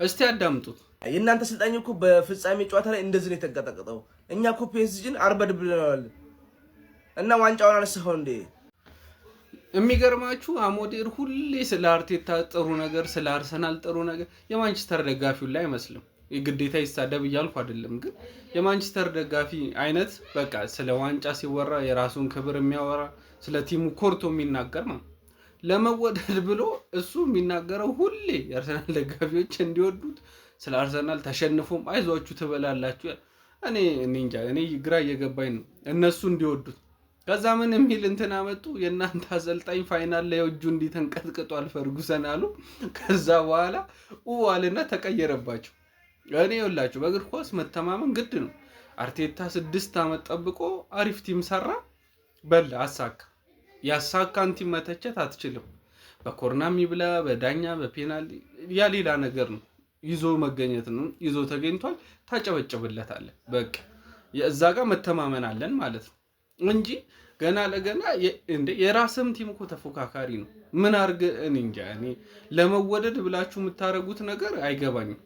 እስቲ አዳምጡት። የእናንተ አሰልጣኝ እኮ በፍጻሜ ጨዋታ ላይ እንደዚህ ነው የተንቀጠቀጠው። እኛ እኮ ፒኤስጂን አርበድብለናል እና ዋንጫውን አነሳኸው እንዴ? የሚገርማችሁ አሞዴር ሁሌ ስለ አርቴታ ጥሩ ነገር፣ ስለ አርሰናል ጥሩ ነገር፣ የማንቸስተር ደጋፊው ላይ አይመስልም። ግዴታ ይሳደብ እያልኩ አይደለም፣ ግን የማንቸስተር ደጋፊ አይነት በቃ ስለ ዋንጫ ሲወራ የራሱን ክብር የሚያወራ፣ ስለ team ኡ ኮርቶ የሚናገር ነው። ለመወደድ ብሎ እሱ የሚናገረው ሁሌ የአርሰናል ደጋፊዎች እንዲወዱት፣ ስለ አርሰናል ተሸንፎም አይዟችሁ ትበላላችሁ። እኔ እንጃ፣ እኔ ግራ እየገባኝ ነው እነሱ እንዲወዱት። ከዛ ምን የሚል እንትን አመጡ። የእናንተ አሰልጣኝ final ላይ እጁ እንዲህ ተንቀጥቅጧል ፈርጉሰን አሉ። ከዛ በኋላ አልና ተቀየረባቸው። እኔ ይኸውላችሁ በእግር ኳስ መተማመን ግድ ነው። አርቴታ 6 ዓመት ጠብቆ አሪፍ team ሰራ፣ በል አሳካ። ያሳካን team መተቸት አትችልም። በኮርና የሚብላ፣ በዳኛ፣ በፔናልቲ ያ ሌላ ነገር ነው። ይዞ መገኘት ነው። ይዞ ተገኝቷል። ታጨበጭብለታለህ። በቃ እዛ ጋር መተማመን አለን ማለት ነው እንጂ ገና ለገና እንደ የራስም team እኮ ተፎካካሪ ነው። ምን አርግ እኔ እንጃ። እኔ ለመወደድ ብላችሁ የምታደርጉት ነገር አይገባኝም።